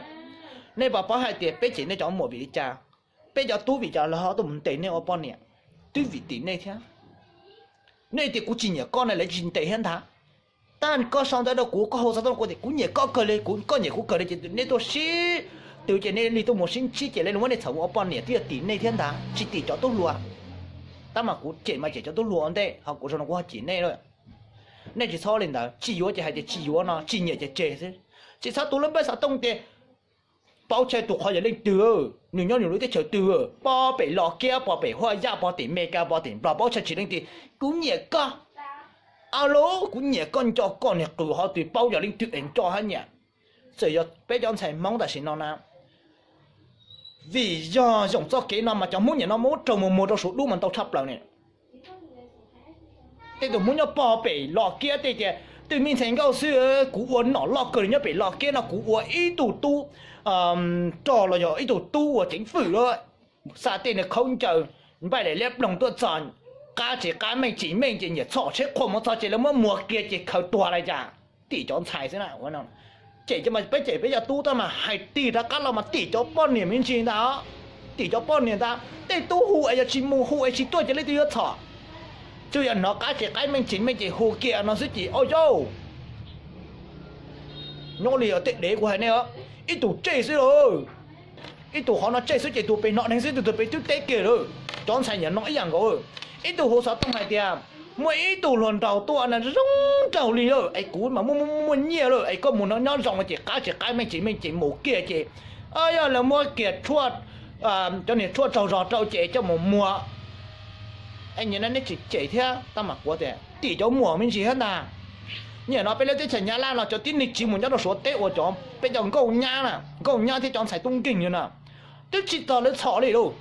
Nej puas paub hais tias peb cem nej cov muam vim li cas? Peb cov tub vim cas lawv ho tuaj mus ntes nej ua poj niam? Twb vim tim nej thiab. Nej tias kuv tsis nyiam koj na lawv tsis ntes thiab ntag. Tab koj sau ntawv rau kuv, koj hu xov tooj rau kuv tias kuv nyiam koj kawg li, kuv koj nyiam kuv kawg li ces nej tuaj sib twv ces nej li tuaj mus sib ntsib ces lawv muab nej txhom ua poj niam twb yog tim nej thiab ntag, tsis tim cov tub hluas. Tab mas kuv cem mas cem cov tub hluas ua ntej, ho kuv zaum no kuv ho cem nej lawm. Nej tsis txhob li ntawd, tsis yuav ces hais tias tsis yuav no, tsis nyiam ces tseg xwb. Tsis txhob tu lub npawb xov tooj tias paub tshaj tus qhov yog leej twg, nws nyob nws lub teb chaws twg, pog pem Los Kiab, pog pem Huaj Yaj, pog tim Mes Kas, pog tim Nplog, paub tshaj tsis leej twg, kuv nyiam koj. Alo, kuv nyiam koj nco koj niag qws ho twg paub yog leej twg es nco hab nyiam. Txawm yog peb cov ntxhais Hmoob tam sim no na, vim yog yoom txoj kev no mas cov Hmoob niaj no muab raug mus muag rau Suav dub mas ntau tshaj plaws ne. Tej tus Hmoob nyob pog pem Los Kiab tej tias twj me ntxhais nkauj xwb, kuv ua nom loj kawg li nyob pem Los Kiab no, kuv ua ib tug tub rog los yog ib tug tub ua ceev fwm lawm, xa tej niag khaub ncaws npaij daim liab ploog tuaj txog qab tsev qab meej tsis meej ces nyiam txhom tsheb qhua mus txog ces lawv muab muag kiag ces khaws tuag li cas. Tim cov ntxhais xwb na. Cem cov mas peb cem peb cov tub tab mas hais tig rov qab los mas tim cov poj niam me ntsis ntag. Tim cov poj niam ntag, tej tub hu es yog tsis mus hu es tsis tuaj ces leej twg yuav txhom? Tsuas yog hnov qab tsev qab meej tsis meej ces hu kiag no xwb ces o yauj, nyob li tej dev kuv hais nej, ib tug tsej xwb lauj. Ib tug qhov no tsej xwb ces tus pem hnov dheev xwb, tus pem twb teb kiag lawm. Cov ntxhais niaj no ib yam nkaus, ib tug hu xov tooj hais tias muaj ib tug hluas nraug tuaj na zoo nraug li lawm es kuv mas muaj muaj muaj nyiaj lawm es koj mus no nyob zoo ces qab tsev qab meej tsis meej ces mus kiag ces yog lawv muab kiag tshuaj, cov niag tshuaj tsaug zog rau ces coj mus muag. Es nyiaj no nej tsis cem thiab tab mas kuv tias tim cov muam me ntsis thiab ntag. Nyiaj no peb lub teb chaws Nyab Laj no cov tib neeg tsiv mus nyob rau Suav teb uas cov peb cov nkauj nyab na, nkauj nyab thiab cov ntxhais tub nkeeg no na, twb tsis txog lawv txhom li lauj.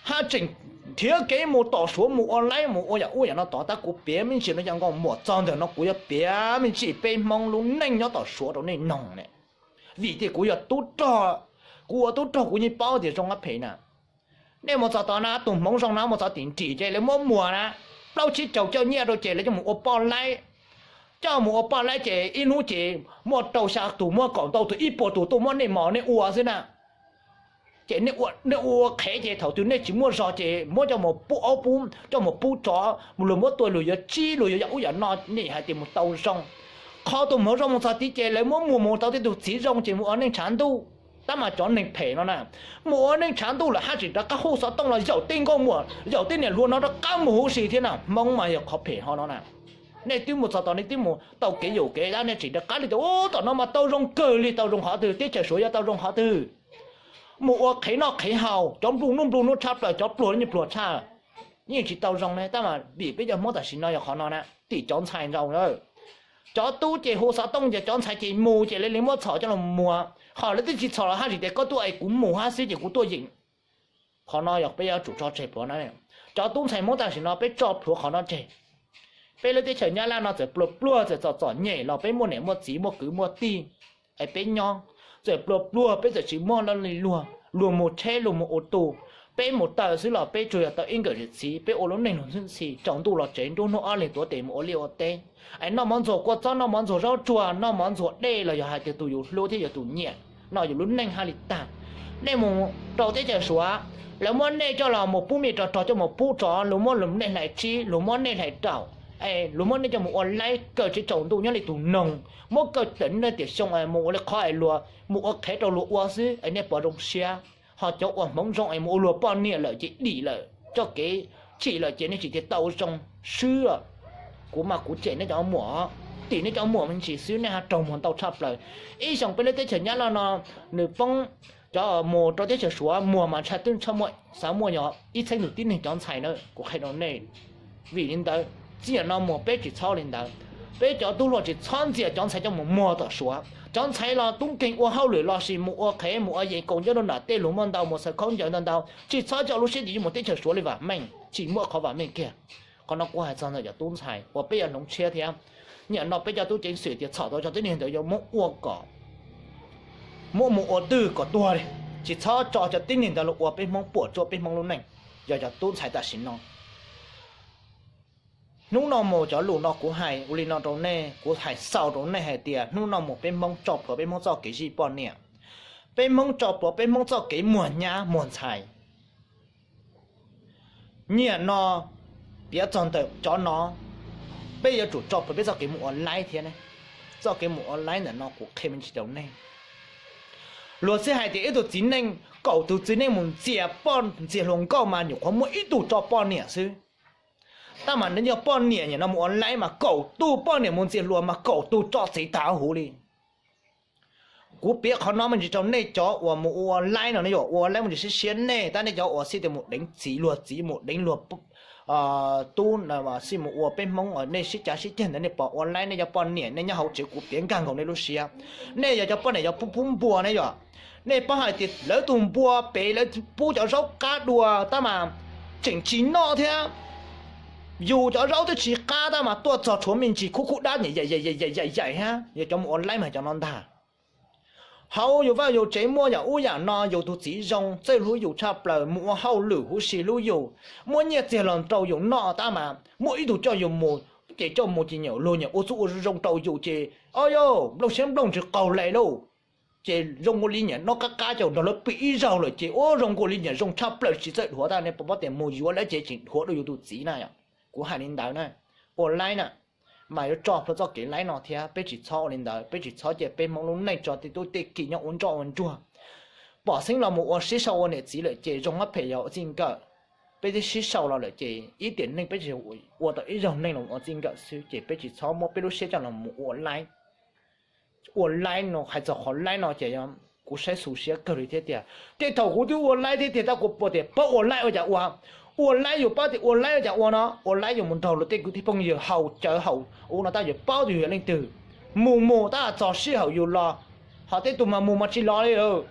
Haj tseem nrhiav kev mus tom Suav mus ua laib mus ua yam ub yam no tod, tab kuv piav me ntsis no cov nkauj muam, txog ntawm no kuv yuav piav me ntsis peb Hmoob lub neej nyob tom Suav rau nej noog ne. Vim tias kuv yog tub rog, kuv ua tub rog kuv yeej paub tias zoo qab phem na. Nej mus txog tod na, tus hmoov zoo na mus txog tim nrim ces lawv muab muag na, plaub tsib caug coj nyiaj rau ces lawv coj mus ua poj laib. Coj mus ua poj laib ces ib hnub ces muaj rau xya tus, muaj kaum ntau tus, ib puas tus tuaj muab nej mos nej ua xwb na. Ces nej ua qhev ces thaum twg nej tsis muaj zog ces muab coj mus pub aub pub, coj mus pub tsov, luag muab tua luag yuav tsib luag yuav yam ub yam no, nej hais tias mus tau zoo. Qhov tus hmoov zoo mus txog tid ces lawv muab muag mus tau tej tus txiv zoo ces mus ua neej tshav ntuj. Tab mas cov neeg phem no na, mus ua neej tshav ntuj lawm haj tseem rov qab hu xov tooj los yaum tej nkauj muam yaum tej niam hluas no rov qab mus huv si thiab na. Hmoob mas yog qhov phem ho no na. Nej twb mus txog tom nej twb mus tau kev yaum kev dab nej tseem rov qab li tias ub tom no mas tau zoo kawg li, tau zoo qhov twg, teb chaws Suav yog tau zoo qhov twg? Mus ua qhev noj qhev haus, cov nplua nuj nplua nuj tshaj plaws, cov pluag li pluag tshaj, yeej tsis tau zoo ne. Tab mas vim peb cov Hmoob tam sim no yog qhov no na, tim cov ntxhais ntau lawm. Cov tub ces hu xov tooj ces cov ntxhais ces mus ces li li muab txhom coj los muag, ho lawv twb tsis txhom los haj tsis tias koj tuaj es kuv mus hab xwb ces kuv tuaj yeem. Qhov no yog peb yuav tsum tso tseg plhuav na. Cov tub ntxhais Hmoob tam sim no peb tso plhuav qhov no tseg. Peb lub teb chaws Nyab Laj no txawm pluag pluag txawm txom txom nyem los peb muaj niam muaj txiv muaj kwv muaj tij, es peb nyob, txawm pluag pluag peb txawm tsis muaj laj lim luag, luag mus tsheb luag mus ua tu, peb mus taw xwb los peb tsuas yog tau ib nkawm txiv, peb ua lub neej luag ntxhi, tsaus ntuj los tsev, nruab hnub ob leeg tuav tes mus ua liaj ua teb, es noj mov ntxuag kua txob, noj mov ntxuag zaub tsuag, noj mov ntxuag dej los yog hais tias tus yus hlub thiab yog tus nyiam no yus lub neej haj li tag. Nej mus rau teb chaws Suav, lawv muab nej coj los mus pub me rog rog coj mus pub rov, luag muab luag nej hlais tsib, luag muab nej hlais raum, es luag muab nej coj mus ua laib kaw tsev tsaus ntuj nyob li tus noog, muab kaw tawm nej tiam xyoo mus ua li qhov es luag mus ua qhev rau luag ua xwb es nej puas zoo siab? Ho cov uas hmoov zoo es mus ua luag poj niam lawm ces dim lawm, txoj kev chim lawm ces nej tsis tias tau zoo swb. Kuv mas kuv cem nej cov muam, tim nej cov muam me ntsis xwb nej ho raug muag ntau tshaj plaws. Ib xyoos peb lub teb chaws Nyab Laj no nws poob, cov mus rau teb chaws Suav muag mas ntshai twb txhob muaj, xav muaj yog ib txheeb tus tib neeg cov ntxhais na, kuv qhia rau nej. Vim li ntawd txij no mus peb tsis txhob li ntawd. Peb cov tub hluas tsis txhob ntxias cov ntxhais coj mus muag tom Suav. Cov ntxhais los tub nkeeg ua hauj lwm los sis mus ua qhev mus ua yees kaus ncaws rau nram tej, luag muaj ntau mus xaws khaub ncaws ntau ntau, tsis txhob coj lub siab ncaj mus teb chaws Suav li vam meej, tsis muaj qhov vam meej kiag. Qhov no kuv hais txog ntawm cov tub ntxhais uas peb yuav hloov tshiab thiab. Nim no peb cov tub ceev xwm tias txhom tau cov tib neeg ntawd yuav muab ua kom, muab mus ua twg kom tuag li, tsis txhob tso cov tib neeg ntawd los ua peb Hmoob puas tsuaj peb Hmoob lub neej. Yog cov tub ntxhais tam sim no, hnub no mus cov lus no kuv hais ua li no rau nej, kuv hais xaus rau nej hais tias hnub no mus peb Hmoob tso plhuav peb Hmoob txoj kev zij poj niam, peb Hmoob tso plhuav peb Hmoob txoj kev muag nyab muag ntxhais. Nim no piav txog ntawm cov no, peb yuav tsum tso plhuav peb txoj kev mus ua laib thiab ne. Txoj kev mus ua laib ntawm no kuv qhia me ntsis rau nej. Luag xij hais tias ib tug txiv neej, kaum tus txiv neej mus ntxias poj ntxias hluas nkauj mas nyuam qhuav muaj ib tug tso poj niam xwb. Tab mas nws yog poj niam nim no mus ua laib mas kaum tug poj niam mus ntxias hluas mas kaum tug tso txiv tag huv li. Kuv piav qhov no me ntsis rau nej cov uas mus ua laib no, nej yuav ua laib me ntsis siab siab nej, tab nej cov uas xij tias mus deev txiv luag txiv mus deev luag tub, xij mus ua peb Hmoob nej sib cav sib ceg ntawd nej pom ua laib nej cov poj niam nej nyob hauv tsev kuv piav nkag nkaus nej lub siab. Nej yog cov poj niam yog pub pub npua ne yom, nej paub hais tias lawv tus npua pem lawv pub cov zaub qab dua tab mas tseem tsis noj thiab. Yus cov zaub twb tsis qab tab mas tuaj txog tshuav me ntsis khub khub dab nyam yaim yaim yaim yaim hab, yog cov mus ua laib mas cov no ntag. Hauv yus vaj yus tsev muaj yam ub yam no, yus tus txiv zoo txawj hlub yus tshaj plaws, mus ua hauj lwm huv si hlub yus, muaj nyiaj txiag los rau yus noj tab mas muaj ib tug coj yus mus, ces coj mus ces nyiam luag nyiam ua txuj ua zoo rau yus ces o yau nplooj siab nplooj ntsis qaug les lauj. Ces zoo nkaus li nyiam noj qab qab ces nrog lawv pw ib zaug lawm ces ua zoo nkaus li nyiam zoo tshaj plaws tsis txawj dhuav tab nej puas paub tias mus yuav lawv ces tseem dhuav dua yus tus txiv na yom. Kuv hais li ntawd na, ua laib na, mas yuav tso plhuav txoj kev laib no thiab peb tsis txhob ua li ntawd, peb tsis txhob cia peb Hmoob lub neej tso tej tub tej ki nyob ua ntsoj ua ntsuag. Pom xeeb los mus ua sib sau ua niam txiv lawm ces zoo hab phem yog ua txij nkawm. Peb twb sib sau los lawm ces ib tiam neej peb tsis ua tau ib zaug neej los ua txij nkawm xwb ces peb tsis txhob muab peb lub siab coj los mus ua laib. Ua laib no hais txog qhov laib no ces kuv saib xu siab kawg li thiab tias tej thaum kuv twb ua laib thiab tiag tab kuv puas tias paub ua laib ua cas ua. Ua laib yus paub tias ua laib ua cas ua no, ua laib yus mus nrog luag tej kwv tij phooj ywg haus cawv haus ua no tab yus paub tias yus yog leej twg. Mus mus tab txog sij hawm yus los, ho tej tug mas mus mas tsis los li.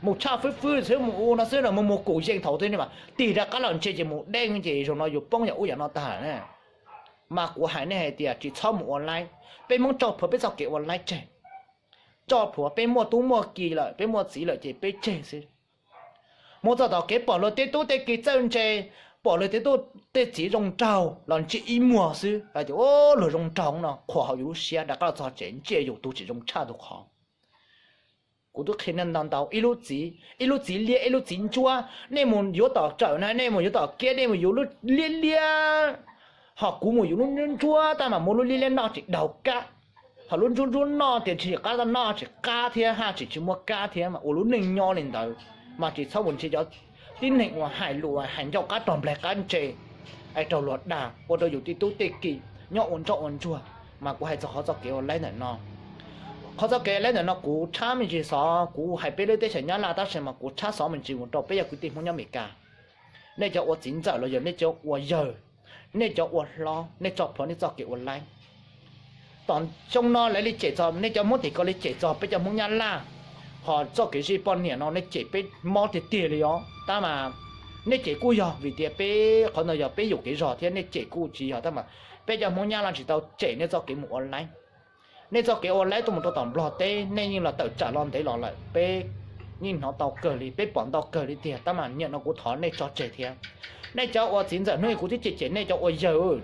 Mus tshaj fwb fwb xwb mus ua no xwb no mus mus kuj yeej thaum twg mas tig rov qab los ntsia ces mus deb ces zaum no yus poob yam ub yam no tag na. Mas kuv hais nej hais tias tsis txhob mus ua laib, peb Hmoob tso plhuav peb txoj kev ua laib tseg. Tso plhuav peb muaj tub muaj ki lawm peb muaj txiv lawm ces peb tseg xwb. Mus txog tom kev pom luag tej tub tej ki txawj ntse, pom luag tej tub tej txiv zoo nraug los ntsia ib muag xwb hais tias luag zoo nraug no qhuas hauv yus lub siab rov qab los txog tsev ntsia yus tus tsis zoo tshaj tus qhov. Kuv twb qhia nej ntau ntau, ib lub txiv, ib lub txiv liab ib lub txiv ntsuab, nej mus yuav tom tsawm na nej mus yuav tom kiab nej mus yuav lub liab liab, ho kuv mus yuav lub ntsuab tab mas muab lub liab liab noj tsis daug kab, ho lub ntsuab ntsuab noj tias tsis qab noj tsis qab thiab haj tseem tsis muaj kab thiab mas ua lub neej nyob li ntawd. Mas tsis txhob mus ntsia cov tib neeg uas hais lus hais ncauj qab rog nplaig qab ntse es raug luag dag ua rau yus tej tub tej ki. nyob ua ntsoj ua ntsuag. Mas kuv hais txog qhov txoj kev ua laib ntawm no. Qhov txoj kev laib ntawm no kuv tshab me ntsis xov, kuv hais peb lub teb chaws Nyab Laj tab sis mas kuv tshab xov me ntsis mus rau peb cov kwv tij Hmoob nyob Amelikas. Nej cov ua txiv ntxawm los yog nej cov ua yawg, nej cov ua hlob, nej tso plhuav nej txoj kev ua laib. Tom xyoo no lawv li cem txog, nej cov Hmoob tim ko li cem txog peb cov Hmoob Nyab Laj, ho txoj kev zij poj niam no nej cem peb mob tiag tiag li os. Tab mas nej cem kuj yog vim tias peb qhov ntawd yog peb yuam kev zog thiab, nej cem kuj tsis yog, tab mas peb cov Hmoob Nyab Laj tsis tau cem nej txoj kev mus ua laib. Nej txoj kev ua laib tuaj mus rau tom Nplog teb, nej yeej los tawm tsam los ntev los lawm, peb yeej hnov tau kawg li, peb pom ntau kawg li tiag. Tab mas nim no kuv thov nej tso tseg thiab. Nej cov ua txiv ntxawm hnub kuv twb cem cem nej cov ua yawg.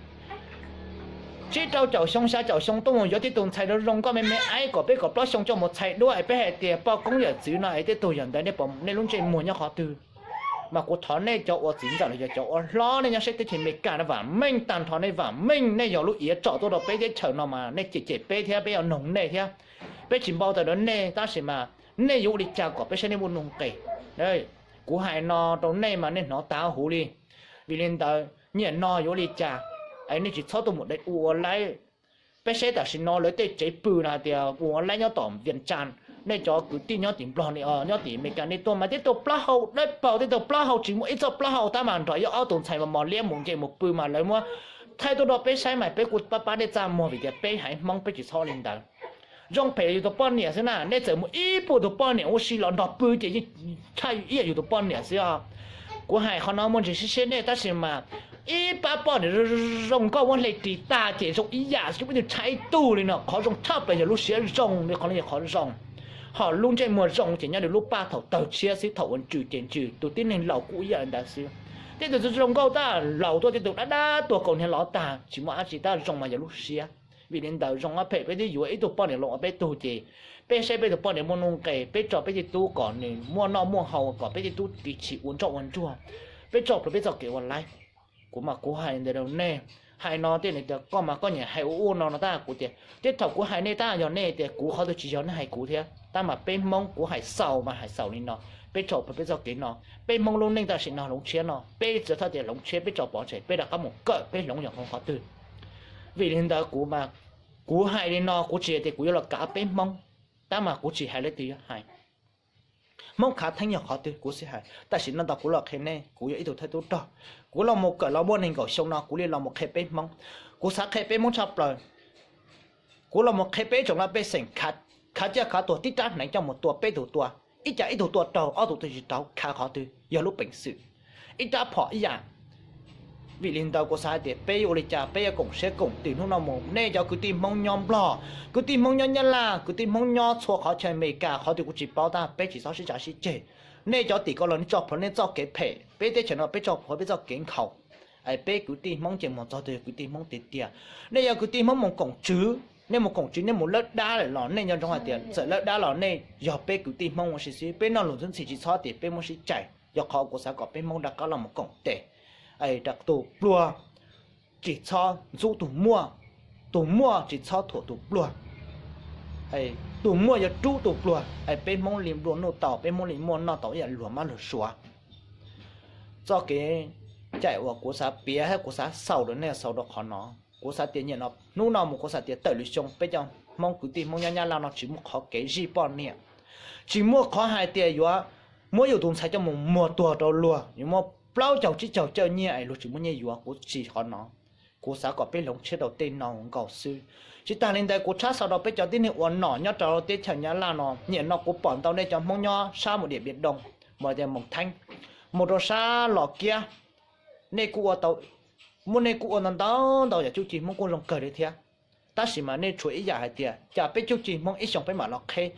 Tsib rau caum xyoo xya caum xyoo tuaj mus yuav tib tug ntxhais zoo zoo nkauj me me aib kom peb kaum plaub xyoo coj mus txhais duab es peb hais tias poj koob yawm txwv no es tej tug yawm ntawd, nej lub ntsej muag nyob qhov twg? Mas kuv thov nej cov ua txiv ntxawm los yog cov ua hlob nej nyob sab teb chaws Amelikas no vam meej tag nrho, nej vam meej, nej yog lub iav tsom tuaj rau peb teb chaws no mas nej cem cem peb thiab peb yuav noog nej thiab. Peb tsis npau taws rau nej tab sis mas nej yuav ua li cas kom peb saib nej muaj nuj nqis. Kuv hais no rau nej mas nej hnov tas huv li. Vim li ntawd nim no yuav ua li cas es nej tsis txhob tuaj mus dai ua ua laib. Peb saib tam sim no lawv tej tsev pw no hais tias ua ua laib nyob tom Vias Cas, nej cov kwv tij nyob tim Nplog, nyob tim Amelikas nej tuaj mas tej tug plaub hau dawb paug, tej tug plaub hau tsis muaj ib txoj plaub hau, tab mas nrog ib ob tug ntxhais mos mos liab mus nce mus pw mas lawv muab thaij tuaj rau peb saib mas peb kuj pab pab nej txaj muag vim tias peb haiv Hmoob peb tsis txhob li ntawd. Zoo phem yus tus poj niam xwb na, nej txawm mus ib puas tus poj niam ua si los nrog pw ces yeej tshaj ib yam yus tus poj niam xwb os. Kuv hais qhov no muaj ntsis siab siab nej tab sis mas ib pab poj niam zoo nkauj muab hle ris tag ces zoo ib yam xwb, ib tug tshaj ib tug li no. Qhov zoo tshaj plaws yog lub siab zoo li qhov no yog qhov zoo, ho lub ntsej muag zoo ces nyob li lub paj thaum tawg tshiab xwb, thaum ua ntsws ces ntsws, tus tib neeg laus kuj ib yam li ntawd xwb. Tej tus zoo nkauj tab laus tuaj, tej tus dab dab tuag kaus hniav lov tag tsis muaj dab tsi, tab zoo mas yog lub siab. Vim li ntawd zoo ob phem peb twb yuav ib tug poj niam los ua peb tug ces peb saib peb tus poj niam muaj nuj nqis, peb tso peb tej tub kom nws muaj noj muaj haus, kom peb tej tub ris tshis ua ntsoj ua ntsuag, peb tso plhuav peb txoj kev ua laib. Kuv mas kuv hais ntawd rau nej. Hais no tej neeg tias koj mas koj nyiam hais ua ua no no tab kuv tias tej thaum kuv hais nej tab yog nej tias kuv qhov twg tsis yog nej hais kuv thiab, tab mas peb Hmoob kuv hais xaus mas hais xaus li no. Peb tso plhuav peb txoj kev no, peb Hmoob lub neej tam sim no hloov tshiab no, peb txawm txhob tias hloov tshiab, peb tso pov tseg, peb rov qab mus kawm peb hloov yog hloov qhov twg. Vim li ntawd kuv mas kuv hais li no kuv tsis hais tias kuv yuav los kav peb Hmoob, tab mas kuv tsis hais leej twg yuav hais. Hmoob khav theeb yog qhov twg kuv xij hais, tam sim no ntawm kuv los qhia nej, kuv yog ib tug thawj tub rog, kuv los mus kawm los muaj nees nkaum xyoo no kuv li los mus qhia peb Hmoob. Kuv xav qhia peb Hmoob tshaj plaws. Kuv los mus qhia peb tsoom laj pej xeem khav caj khav tuag tib rab hneev coj mus tua peb tug tua, ib cas ib tug tua raug ob tug tua tsis raug, khav qhov twg, yog lub peev xwm, ib rab phom ib yam. Vim li ntawd kuv xav hais tias peb yuav ua li cas peb yuav koom siab koom twm hnub no mus. Nej cov kwv tij Hmoob nyob Nplog, kwv tij Hmoob nyob Nyab Laj, kwv tij Hmoob nyob txhua qhov chaw Amelikas, qhov twg kuv tsis paub tab peb tsis txhob sib tsav sib ceg. Nej cov tim ko los nej tso plhuav nej txoj kev phem, peb teb chaws no peb tso plhuav peb txoj kev nkhaus. Peb kwv tij Hmoob ces mus txog twg kwv tij Hmoob tiag tiag. Nej yog kwv tij Hmoob mus koom tswv, nej mus koom tswv nej mus lawb dab lawm los nej nco ntsoov hais tias txawm lawb dab los nej yog peb kwv tij Hmoob ua si xwb, peb noj lus ntxwb ntxhi tsis txhob tias peb muab sib cais. Yog qhov kuv xav kom peb Hmoob rov qab los mus koom tes. Tus pluag tsis txhob ntxub tus muaj, tus muaj tsis txhob thuam tus pluag. Tus muaj yuav rub tus pluag, peb Hmoob li nplua nuj tau, peb Hmoob li muaj noj tau ib yam luag mab luag suav. Txoj kev cai uas kuv xav piav thiab kuv xav xaus rau nej xaus rau qhov no. Kuv xav tias nyiam no hnub no mus kuv xav tias tawm lwm xyoo peb cov Hmoob kwv tij Hmoob nyob Nyab Laj no tsis muaj qhov kev zij poj niam, tsis muaj qhov hais tias yuav muab yus tus ntxhais coj mus muag tuag rau luag, yuav muab plaub caug tsib caug cawj nyiaj es luag tsis muaj nyiaj yuav, kuv tsis qhov no. Kuv xav kom peb hloov tshiab rau tej no nkaus xwb. Tsis tas li ntawd kuv tshab xaus rau peb cov tib neeg ua nom nyob rau teb chaws Nyab Laj no, nyiam no kuv pom ntau nej cov Hmoob nyob sab mus Diam Npiam Doo, mus tias Moos Theeb, mus rau sab Los Kiab, nej kuj ua tau, muaj nej kuj ua ntau ntau ntau yam cuj ci Hmoob kuj zoo kawg li thiab. Tab sis mas nej tshuav ib yam hais tias cas peb cuj ci Hmoob ib xyoos peb mam los qheb.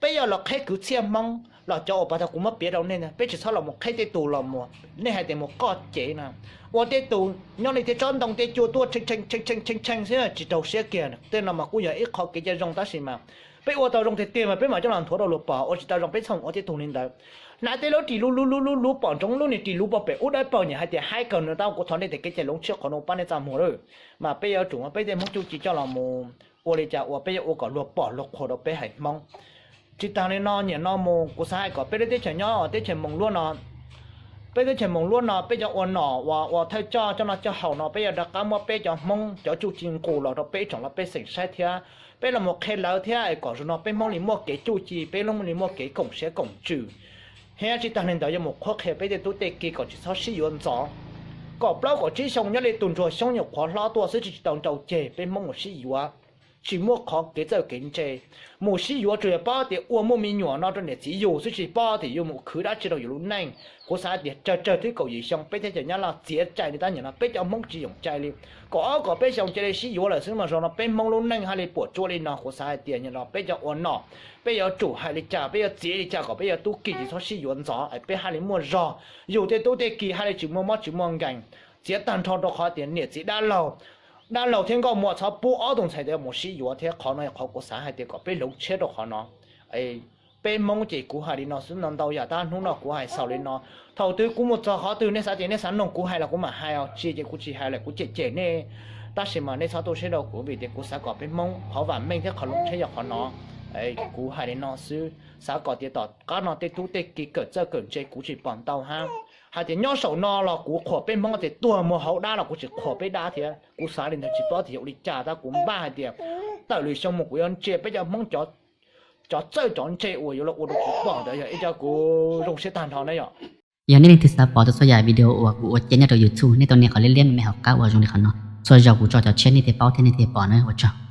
Peb yuav los qheb kwv txhiaj Hmoob los cov uas pas tag kuv muab piav rau nej, peb tsis txhob los mus qheb tej tus los mus, nej hais tias mus qoj cev na, ua tej tus nyob li tej tsob ntoo tej cua tuaj tshee tshee tshee tshee tshee xwb tsis raug siab kiag. Tej no mas kuj yog ib qho kev cai zoo tab sis mas peb ua tau zoo tiag tiag mas peb mam coj los nthuav rau luag pom, ua tsis tau zoo peb txhob ua tej tus li ntawd. Hnav tej lub ris luv luv luv luv luv pom ntsoov lub niag ris luv pog pem ub dawb paug nyiam hais tias haib kawg no tab kuv thov nej tias kev cai hloov tshiab qhov no pab nej txaj muag lawm. Mas peb yuav tsum muab peb tej Hmoob cuj ci coj los mus ua li cas ua peb yuav ua kom luag pom luag qhuas rau peb haiv Hmoob. Tsis tas li no nyiam no mus kuv xav hais kom peb lub teb chaws nyob teb chaws Moos Luab no, Peb teb chaws Moos Luab no peb cov ua nom uas ua thawj coj coj noj coj haus no peb yuav rov qab muab peb cov Hmoob cov txuj ci nqus los rau peb tsoom lawv pej xeem saib thiab. Peb los mus qhia lawv thiab es kom zaum no peb Hmoob li muaj kev txuj ci, peb Hmoob li muaj kev koom siab koom ntsws. Thiab tsis tas li ntawd yuav mus qhuab qhia peb tej tub tej ki kom tsis txhob sib yuav ntxov. Kaum plaub kaum tsib xyoo nyob li tus ntsuag xyoob nyuam qhuav hlob tuaj xwb tsis tau nrau ceg peb Hmoob mus sib yuav. Tsis muaj qhov kev txawj kev ntse, mus sib yuav tsuas yog paub tias ua muaj me nyuam no rau niam txiv yug xwb tsis paub tias yuav mus khwv dab tsi rau yus lub neej. Kuv xav hais tias tsawg tsawg twb kaum yim xyoo peb thiaj cov Nyab Laj txiav cai li tab nim no peb cov Hmoob tsis yoom cai li. Kaum ob kaum peb xyoo cia li sib yuav lawm xwb mas zaum no peb Hmoob lub neej haj li puas tsuaj li no. Kuv xav hais tias nim no peb cov ua nom, peb yuav tsum hais li cas, peb yuav txiav li cas kom peb cov tub ki tsis txhob sib yuav ntxov es peb haj li muaj zog yug tej tub tej ki haj li tsis muaj mob tsis muaj nkees. Txiav tag nrho rau qhov tias niam txiv dab laug, dab laug thiab nkauj muam txhob pub ob tug ntxhais mus sib yuav thiab. Qhov no yog qhov kuv xav hais tias kom peb hloov tshiab rau qhov no. Peb Hmoob ces kuv hais li no xwb no, ntau yam tab hnub no kuv hais xaus li no. Thaum twg kuv mus txog qhov twg nej xav tias nej xav mloog kuv hais los kuv mam hais os, tsis ces kuv tsis hais lawm kuv cem cem nej. Tab sis mas nej txhob tu siab rau kuv vim tias kuv xav kom peb Hmoob qhov vam meej thiab qhov hloov tshiab yog qhov no. Kuv hais li no xwb, xav kom tias tom qab no tej tub tej ki kawm txawj kawm ntse kuv tsis pom ntau hab. Hais tias nyob saum no los kuv qhuas peb Hmoob tias tuag mus hauv dab los kuv tsis qhuas peb dab thiab. Kuv xav li ntawd tsis paub tias yog ua li cas tab kuv npaj hais tias tawm lwm xyoo mus kuv yuav ntsia peb cov Hmoob cov txawj cov ntse uas yuav los ua rau kuv pom ntawd yog ib co kuv zoo siab tag nrho na yom. Yog nej leej twg xav pom tau txhua yam video uas kuv ua cia nyob rau YouTube, nej tau nias qhov liab liab me me hauv qab uas zoo li qhov no. Txhua zaus kuv tso cov tshiab nej thiaj paub thiab nej thiaj pom na, ua tsaug.